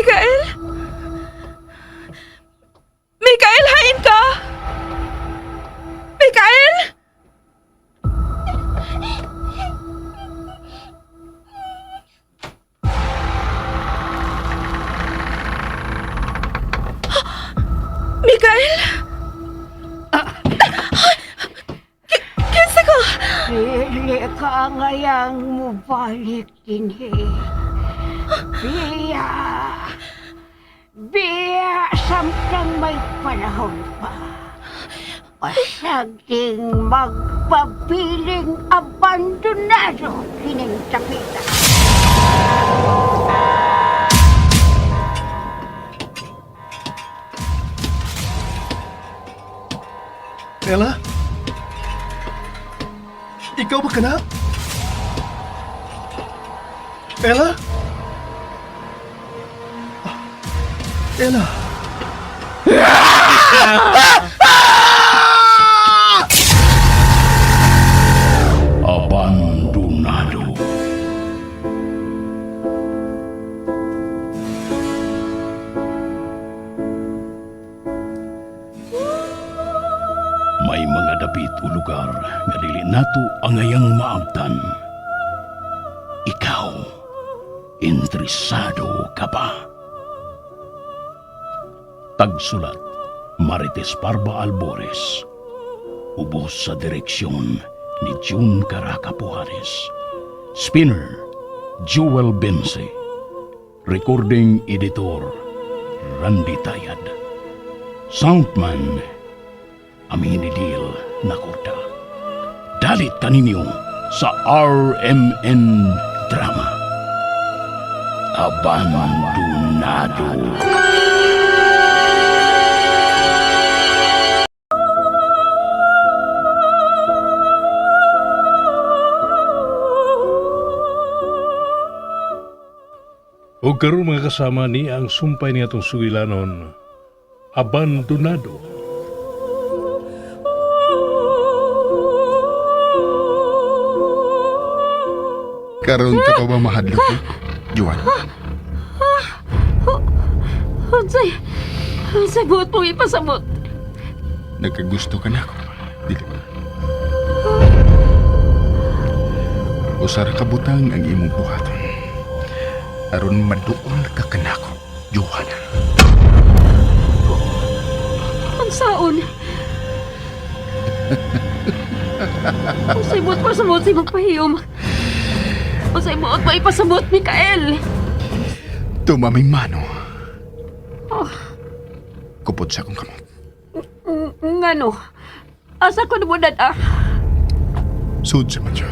Mikael? Mikael, hain ka! Mikael! Mikael? Kinsa ka? Dili ka ngayang mubalik dinhi. Biya! Biya samtang may panahon pa. Pasagding magpabiling abandonado kining tapita. Ella? Ikaw ba kana? Ella? Ah, Ella? Abandonado. May mga dapit o lugar nga dili nato angayang maabtan. Ikaw, interesado ka ba? Tagsulat, Marites Parba Albores. Ubos sa direksyon ni June Caraca Pujares. Spinner, Jewel Bense. Recording Editor, Randy Tayad. Soundman, Amini Dil Nakorda. Dalit kaninyo sa RMN Drama. Abandonado. O karon mga kasama ni ang sumpay ni atong sugilanon, Abandonado. Karon ka pa ba mahadlok eh? Juan, Unsay, unsay buot mong ipasabot? nagkagusto ka na ako. Dili ba? Usa ra ka butang ang imong buhaton. Aron maduol ka kanako, Joanna. Unsaon? Unsay buot pasabot sa imong pahiyom? Unsay buot mo ipasabot, Mikael? Tumaming mano. Kupod sa akong kamot. Ngano? Asa ko nabunad ah? Sud sa mansyon.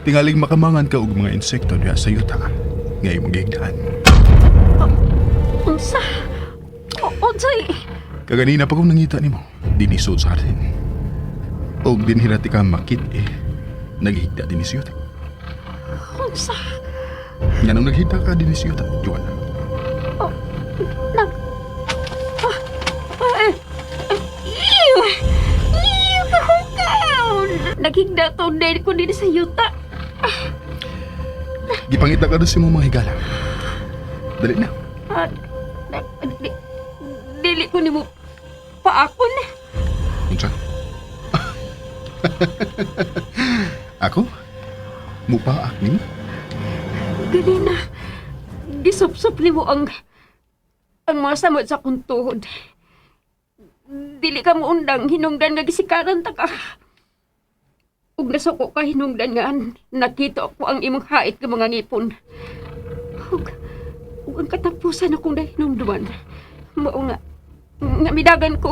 Tingaling makamangan ka og mga insekto diha sa yuta. Nga imong gihigdaan. Unsa? Unsay? Kaganina pa kong nangita nimo, dinhi sud sa hardin. Og dinhi ra ti ka makit eh. Naghigda dinhi sa yuta. Unsa? Nganong naghigda ka dinhi sa yuta, Joanna? Nag... Ah, ah, eh, eh, Ew! Ew! Kahukaw! Naghigda to dahil ko din sa yuta. Gipangita ka sa imong mga higala. Dali na. Ah, dili ko nimo paakon. Unsa? Ako? Mupaak nimo? Ganina, gisupsup nimo ang mga samot sa akong tuhod. Dili ka mo undang hinungdan nga gisikaran ta ka. Ug nasuko ka hinungdan nga nakita ko ang imong hait nga mga ngipon. Ug ang katapusan akong nahinumduman. Mao nga nga midagan ko.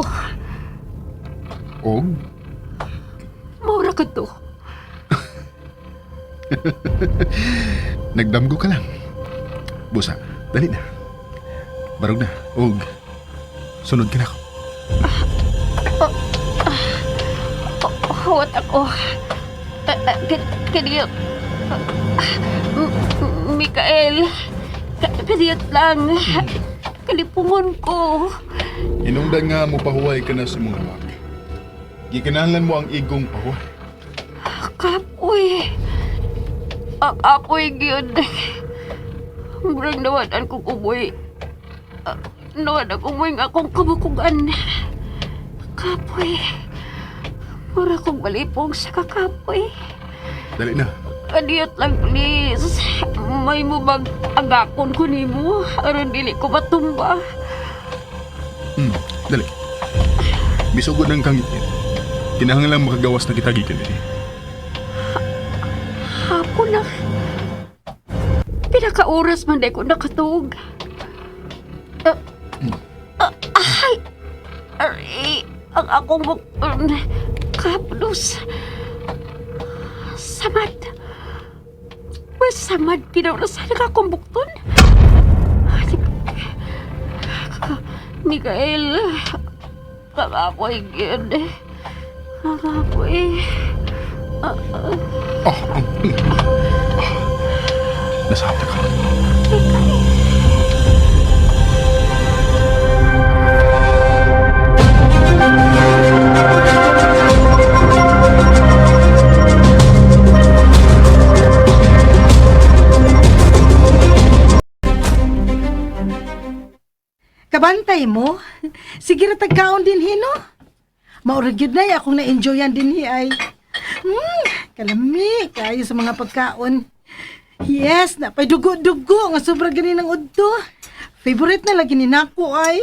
Og? Mao ra kadto. Nagdamgo ka lang. Busa, dali na. Barog na. Og, sunod ka na ako. Hawat ako. Kadiyot. Mikael, kadiyot lang. Kalipungon ko. Hinungdan nga mo pahuway ka na sa mga wak. Gikinahanglan mo ang igong pahuway. Kapoy. Kapoy gyud. Murag nawad-an kong umoy. Ah, nawad ang umoy nga akong kabukugan. Kapoy. Mura kong malipong sa kakapoy. Dali na. Adiyot lang, please. May mo bang agakon ko nimo? Aron dili ko matumba. Dali. Misugod ng kangit. Kinahanglan makagawas na kita gikan diri. Hapon na. Pinaka-oras man di ko nakatug. Ah, ah, ay! Aray! Ang akong bukton. Kapnos. Samad. Well, samad kinaunasan ang akong bukton. Mikael, kakapoy gyud. Kakapoy. Oh, Nasahap na ka. Kabantay mo. Sige ra tagkaon din hino. Maurag gyud na akong na-enjoyan din hi ay. Kalami kayo sa mga pagkaon. Yes, napay dugo-dugo nga sobra gani ng udto. Favorite na lagi ni nako ay.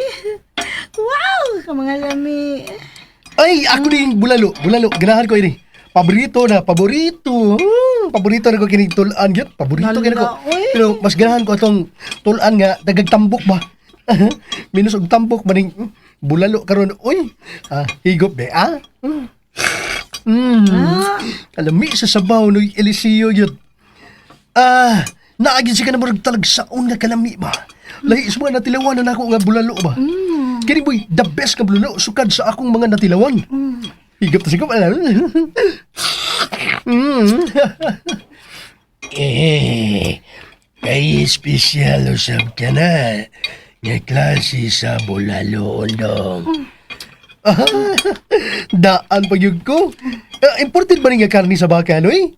Wow, ka mga lami. Ay, ako din bulalo, bulalo. Ganahan ko ini. Paborito na, paborito. Paborito na ko kining tulan gyud. Paborito kini ko. Lala, oy. Pero mas ganahan ko atong tulan nga dagag tambok ba. Minus og tambok maning bulalo karon. Uy, ah, higop be ah. Ah, Kalami sa sabaw no Eliseo gyud. Ah, naagin siya ka na murag talagsaon nga kalami ba. Lahi sa mga natilawan na nako nga bulalo ba. Kini boy, the best nga bulalo sukad sa akong mga natilawan. Higop ta sigop. Eh, kay espesyal usab ka na nga klase sa bulalo dong. Daan pag yun ko. Ah, imported ba rin nga karni sa baka, noy?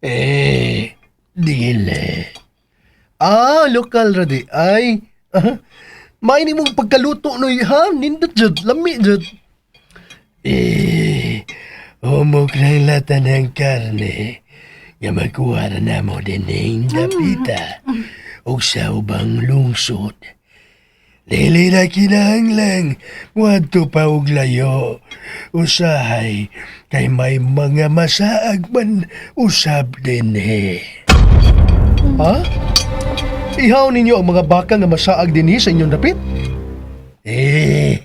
Eh, dili. Ah, lokal ra di. Ay, ah, maini mong pagkaluto, noy, ha? Nindot jud, lami jud. Eh, humok ng lata ng karne nga makuha na namo dining dapita ug sa ubang lungsod. Dili na kinahanglang muadto pa og layo. Usahay kay may mga masaag man usab dinhi. Ha? Ihaw ninyo ang mga baka nga masaag dinhi sa inyong dapit? Eh,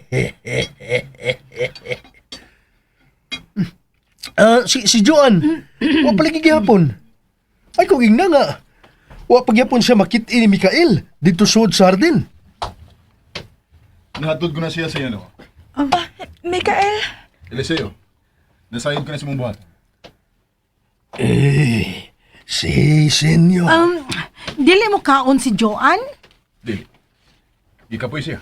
Ah, si Joan. Wa palagi gihapon. Ay kung ingna nga. Wa pagyapon siya makit ni Mikael dito sud sa hardin. Nahatod ko na siya sa iya, no? Mikael, Eliseo, nasayod ko na sa mong buhat. eh, si senyor. dili mo kaon si Joanne? Dili. Gikapoy siya.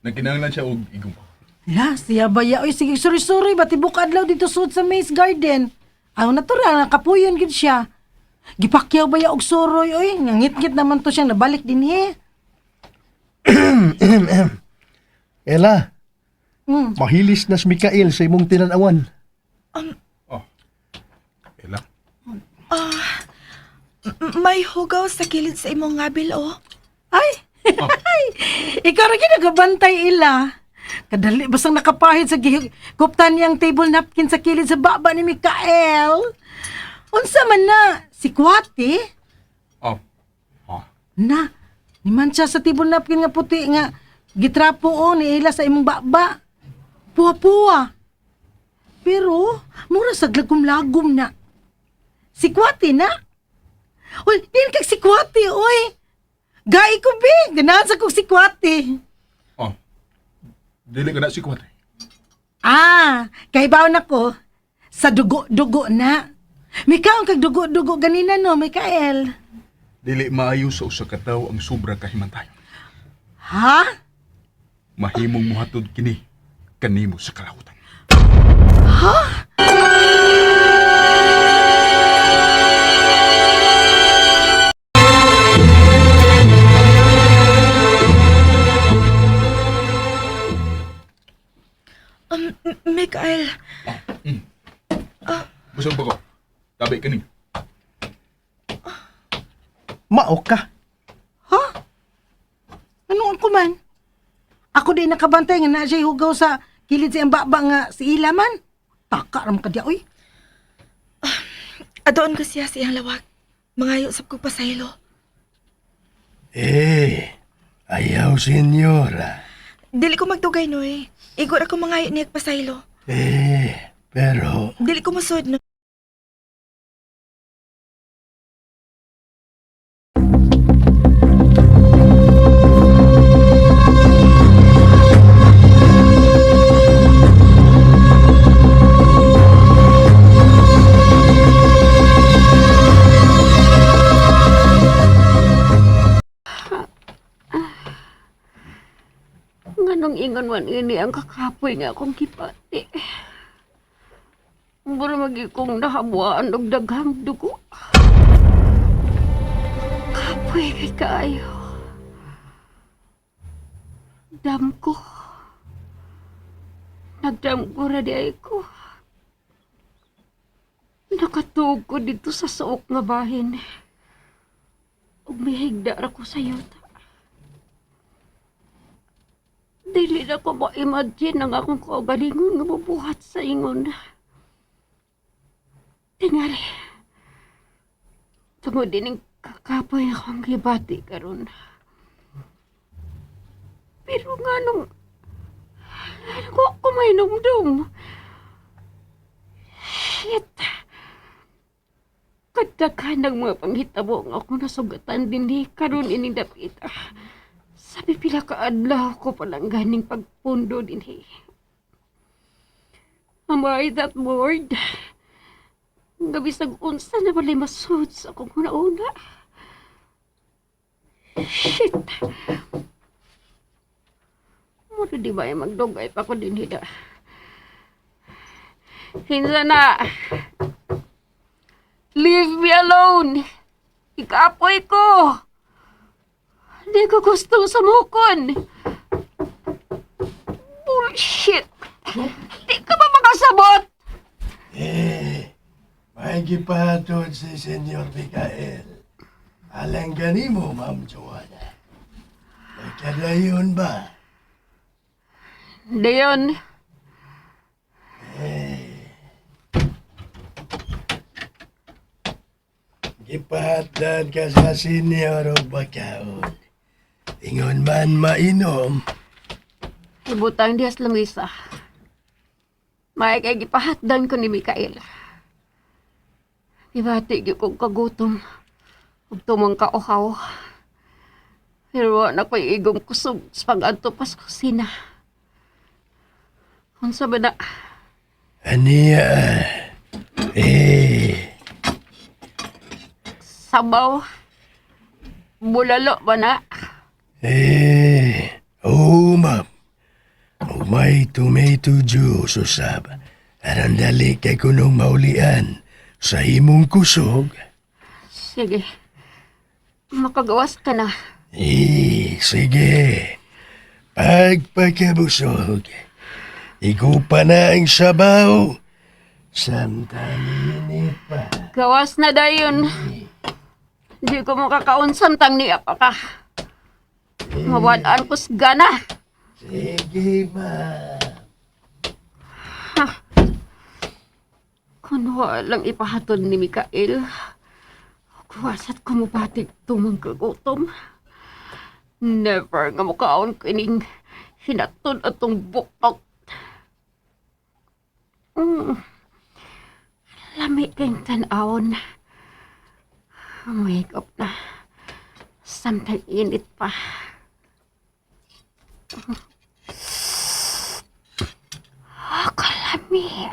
Nagkinahanglan siya og igong. La, siya ba ya? Oy, sige, sorry, sorry. Batibok adlaw dito sud sa Maze Garden. Aw, natural, nakapuyon gid siya. Gipakyaw ba ya og suroy? Oy, ngangit-ngit naman to siyang nabalik din he. Ella, mahilis na si Mikael sa imong tinanawan. Oh. Ella. May hugaw sa kilid sa imong ngabil, oh. Ay, ikaw ra gyud nagabantay ila. Kadali basang nakapahid sa kuptan niyang table napkin sa kilid sa baba ni Mikael. Unsa man na si Kwati? Oh. Oh. Na, niman siya sa table napkin nga puti nga gitrapo o ni ila sa imong baba. Puwa-puwa. Pero, mura sa lagom-lagom na. Si Kwati na. Uy, din kag si Kwati, oy. Gai ko bi, ganahan sa kog si Kwati. Oh. Dili ka na si Kwate. Ah, kay baon ako sa dugo-dugo na. Mikaon kag dugo-dugo ganina no, Mikael. Dili maayo sa usa ka tawo ang sobra kahimantayon. Ha? Mahimong muhatod kini kanimo sa kalahutan. Ha? Mikael. Busog ba ko? Tabi ka ni. Mao ka. Ha? Ano ako man? Ako di nakabantay nga na siya hugaw sa kilid sa iyang baba nga si ila man. Taka ram ka diya, oy. Adoon ko siya sa iyang lawag. Mangayo sab ko pasaylo. Eh, ayaw senyora. Dili ko magdugay, Noy. Igor ako mangayo niya pasaylo. Eh, pero Dili ko musod, no. Nganong ingon man ini ang kakapoy nga akong gibati. Mura magi kong nahabuan og daghang dugo. Kapoy kay kaayo. Damko. Nagdamko ra di ay ko. Nakatuog ko dito sa suok nga bahin. Ug mihigda ra ko sa yuta. Dili na ko ma-imagine ang akong kaugalingon nga mabuhat sa ingon. Tingali. Tungod din ang kakapoy akong gibati karon. Pero nga nung... Ano ko ako may numdum? Shit! Kadaghan ng mga panghitabo nga akong nasugatan din ni karon ining dapita. Sabi pila ka adlaw ko palang ganing pagpundo din eh. Am I that bored? Nga bisag unsa na walay masud sa akong una-una. Shit! Mura di ba ay magdugay pa ko din hida. Hinsa na! Leave me alone! Ikapoy ko! Hindi ko gustong samukon! Bullshit! Di ka ba makasabot? Eh, may gipahatod si Senyor Mikael. Alang ganimo, Ma'am Joanna. Magkadayon ba? Leon, Gipahatdan ka sa senyor og bakaon. Ingon man mainom. Ibutang dihas lamisa. May kay gipahatdan ko ni Mikael. Ibati gyud kong kagutom. Ug tumang kauhaw. Pero wa na ko'y igong kusog sa pag-adto pa sa kusina. Unsa ba na? Aniya, eh, Sabaw? Bulalo ba na? Eh, oo ma'am. Ug may tomato juice usab. Aron dali kay kunong maulian sa imong kusog. Sige. Makagawas ka na. Eh, sige. Pagpakabusog, igupa na ang sabaw. Samtang init pa. Gawas na dayon. Di ko makakaon samtang niya pa ka. Mawadaan ko sa gana. Sige, ma'am. Kung lang ipahatod ni Mikael, kuwasat ko mubatig tumang kagutom. Never nga mukaon kining hinatod atong bukok. Lami kayong tan-awon. Wake up na. Samtang init pa. Ah, kalami.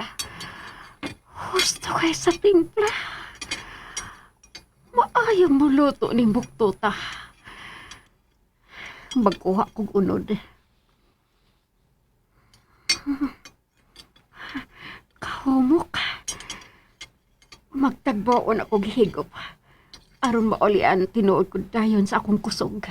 Husto kay sa timpla. Maayo mo luto ni buktuta. Magkuha kog unod. Kahumok. Magtagbaon ako gihigop. Aron maulian tinuod ko dayon sa akong kusog.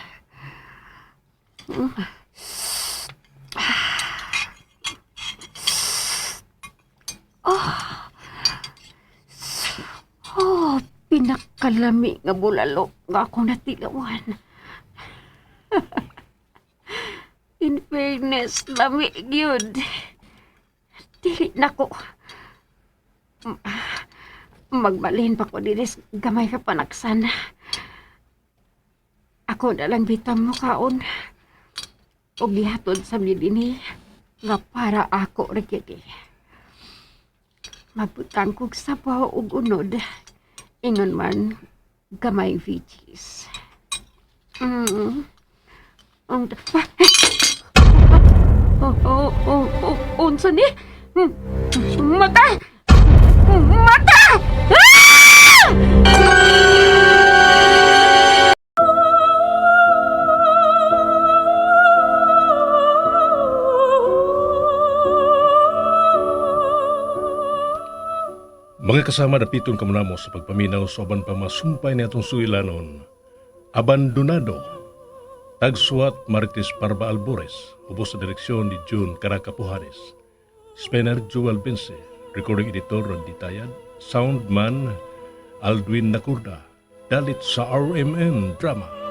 Oh, pinakalami nga bulalo nga ako natilawan. In fairness, lami gyud. Dili na ko. Magbalhin pa ko dinis gamay ka panaksan. Ako na lang bitam mo kaon. Og gihatod sa dinhi nga para ako ra gyud eh. Magbutang kog sabaw ug unod. Ingon man gamay veggies. Ang Oh, unsa ni? Mata! Mata! Ah! Mga kasama, dapiton kamo namo sa pagpaminaw sa uban pa masumpay ni atong sugilanon, Abandonado. Tagsuwat Marites Parba Albores, ubos sa direksyon ni June Caracapujanes. Spencer Joel Vince, recording editor Randy Tayad, soundman Aldwin Nakurda, dalit sa RMN Drama.